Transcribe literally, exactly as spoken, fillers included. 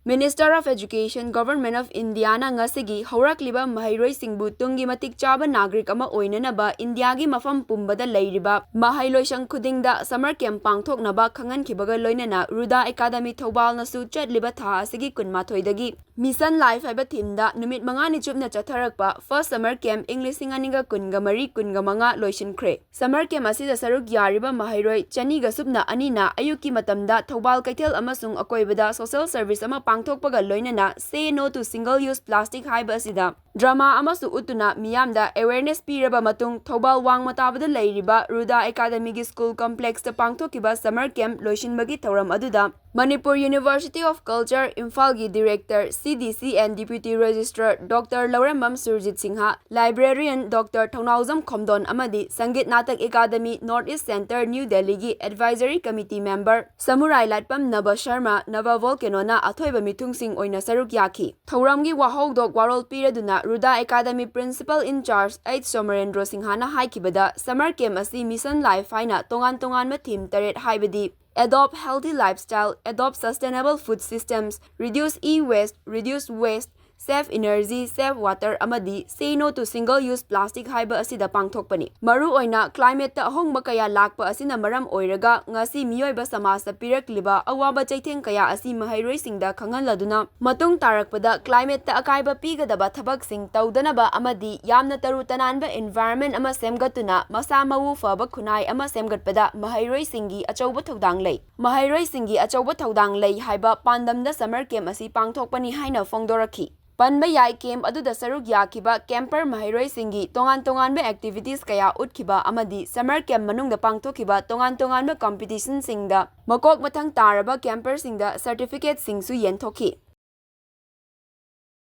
Minister of Education, Government of Indiaꯅ ꯉꯁꯤꯒꯤ ꯍꯧꯔꯛꯂꯤꯕ ꯃꯍꯩꯔꯣꯏꯁꯤꯡꯕꯨ ꯇꯨꯡꯒꯤ ꯃꯇꯤꯛ ꯆꯥꯕ ꯅꯥꯒꯔꯤꯛ ꯑꯃ ꯑꯣꯏꯅꯅꯕ ꯏꯟꯗꯤꯌꯥꯒꯤ ꯃꯐꯝ ꯄꯨꯝꯕꯗ ꯂꯩꯔꯤꯕ ꯃꯍꯩꯂꯣꯏꯁꯪ ꯈꯨꯗꯤꯡꯗ summer camp ꯄꯥꯡꯊꯣꯛꯅꯕ ꯈꯪꯍꯟꯈꯤꯕꯒ ꯂꯣꯏꯅꯅ ꯔꯨꯗꯥ ꯑꯦꯀꯥꯗꯃꯤ ꯊꯧꯕꯥꯜꯅꯁꯨ ꯆꯠꯂꯤꯕ ꯊꯥ ꯑꯁꯤꯒꯤ ꯀꯨꯟꯃꯥꯊꯣꯏꯗꯒꯤ Mission Life ꯍꯥꯏꯕ themeꯗ ꯅꯨꯃꯤꯠ ꯃꯉꯥꯅꯤ ꯆꯨꯞꯅ ꯆꯠꯊꯔꯛꯄ First Summer Camp ꯏꯪ ꯂꯤꯁꯤꯡ ꯑꯅꯤꯒ ꯀꯨꯟꯒ ꯃꯔꯤ ꯀꯨꯟꯒ ꯃꯉꯥ ꯂꯣꯏꯁꯤꯟꯈ꯭ꯔꯦ꯫ Summer camp ꯑꯁꯤꯗ ꯁꯔꯨꯛ ꯌꯥꯔꯤꯕ ꯃꯍꯩꯔꯣꯏ ꯆꯅꯤꯒ ꯁꯨꯞꯅ ꯑꯅꯤꯅ ꯑꯌꯨꯛꯀꯤ ꯃꯇꯝꯗ ꯊꯧꯕꯥꯜ ꯀꯩꯊꯦꯜ ꯑꯃꯁꯨꯡ ꯑꯀꯣꯏꯕꯗ social service ꯑꯃ ꯄꯥꯡꯊꯣꯛꯄꯒ ꯂꯣꯏꯅꯅ Say No to Single Use Plastic ꯍꯥꯏꯕ ꯑꯁꯤꯗ drama ꯑꯃꯁꯨ ꯎꯠꯇꯨꯅ ꯃꯤꯌꯥꯝꯗ awareness ꯄꯤꯔꯕ ꯃꯇꯨꯡ, ꯊꯧꯕꯥꯜ ꯋꯥꯡꯃ ꯇꯥꯕꯗ ꯂꯩꯔꯤꯕ ꯔꯨꯗꯥ ꯑꯦꯀꯥꯗꯃꯤꯒꯤ school complexꯇ ꯄꯥꯡꯊꯣꯛꯈꯤꯕ summer camp ꯂꯣꯏꯁꯤꯟꯕꯒꯤ ꯊꯧꯔꯝ ꯑꯗꯨꯗ Manipur University of Culture, ꯏꯝꯐꯥꯜꯒꯤ Director, C D C and Deputy Registrar Doctor Laurembam Surjit Singh, Librarian Doctor Thounaojam Khomdon ꯑꯃꯗꯤ Sangeet Natak academy North East Centre, New Delhiꯒꯤ Advisory Committee Member ꯁꯃꯨꯔꯥꯏ ꯂꯥꯠꯄꯝ ꯅꯕ ꯁꯔꯃ, ꯅꯕ ꯚꯣꯜꯀꯦꯅꯣꯅ ꯑꯊꯣꯏꯕ ꯃꯤꯊꯨꯡꯁꯤꯡ ꯑꯣꯏꯅ ꯁꯔꯨꯛ ꯌꯥꯈꯤ꯫ ꯊꯧꯔꯝꯒꯤ ꯋꯥꯍꯧꯗꯣꯛ ꯋꯥꯔꯣꯜ ꯄꯤꯔꯗꯨꯅ Ruda academy Principal in Charge H Somorendro ꯁꯤꯡꯍꯅ ꯍꯥꯏꯈꯤꯕꯗ, summer camp ꯑꯁꯤ Mission Life ꯍꯥꯏꯅ ꯇꯣꯉꯥꯟ ꯇꯣꯉꯥꯟꯕ theme ꯇꯔꯦꯠ, ꯍꯥꯏꯕꯗꯤ Adopt Healthy Lifestyle, Adopt Sustainable Food Systems, Reduce E-Waste, Reduce Waste, Save Energy, Save Water ꯑꯃꯗꯤ Say No to Single Use Plastic ꯍꯥꯏꯕ ꯑꯁꯤꯗ ꯄꯥꯡꯊꯣꯛꯄꯅꯤ꯫ ꯃꯔꯨꯑꯣꯏꯅ climateꯇ ꯑꯍꯣꯡꯕ ꯀꯌꯥ ꯂꯥꯛꯄ ꯑꯁꯤꯅ ꯃꯔꯝ ꯑꯣꯏꯔꯒ ꯉꯁꯤ ꯃꯤꯑꯣꯏꯕ ꯁꯃꯥꯖꯇ ꯄꯤꯔꯛꯂꯤꯕ ꯑꯋꯥꯕ ꯆꯩꯊꯦꯡ ꯀꯌꯥ ꯑꯁꯤ ꯃꯍꯩꯔꯣꯏꯁꯤꯡꯗ ꯈꯪꯍꯜꯂꯗꯨꯅ ꯃꯇꯨꯡ ꯇꯥꯔꯛꯄꯗ climateꯇ ꯑꯀꯥꯏꯕ ꯄꯤꯒꯗꯕ ꯊꯕꯛꯁꯤꯡ ꯇꯧꯗꯅꯕ ꯑꯃꯗꯤ ꯌꯥꯝꯅ ꯇꯔꯨ ꯇꯅꯥꯟꯕ environment ꯑꯃ ꯁꯦꯝꯒꯠꯇꯨꯅ ꯃꯁꯥ ꯃꯎ ꯐꯕ ꯈꯨꯟꯅꯥꯏ ꯑꯃ ꯁꯦꯝꯒꯠꯄꯗ ꯃꯍꯩꯔꯣꯏꯁꯤꯡꯒꯤ ꯑꯆꯧꯕ ꯊꯧꯗꯥꯡ ꯂꯩ꯫ ꯃꯍꯩꯔꯣꯏꯁꯤꯡꯒꯤ ꯑꯆꯧꯕ ꯊꯧꯗꯥꯡ ꯂꯩ ꯍꯥꯏꯕ ꯄꯥꯟꯗꯝꯗ summer camp ꯑꯁꯤ ꯄꯥꯡꯊꯣꯛꯄꯅꯤ ꯍꯥꯏꯅ ꯐꯣꯡꯗꯣꯔꯛꯈꯤ꯫ ꯄꯟꯕ ꯌꯥꯏ, camp ꯑꯗꯨꯗ ꯁꯔꯨꯛ ꯌꯥꯈꯤꯕ camper ꯃꯍꯩꯔꯣꯏꯁꯤꯡꯒꯤ ꯇꯣꯉꯥꯟ ꯇꯣꯉꯥꯟꯕ activities ꯀꯌꯥ ꯎꯠꯈꯤꯕ ꯑꯃꯗꯤ summer camp ꯃꯅꯨꯡꯗ ꯄꯥꯡꯊꯣꯛꯈꯤꯕ ꯇꯣꯉꯥꯟ ꯇꯣꯉꯥꯟꯕ competitionꯁꯤꯡꯗ ꯃꯀꯣꯛ ꯃꯊꯪ ꯇꯥꯔꯕ camperꯁꯤꯡꯗ certificateꯁꯤꯡꯁꯨ ꯌꯦꯟꯊꯣꯛꯈꯤ꯫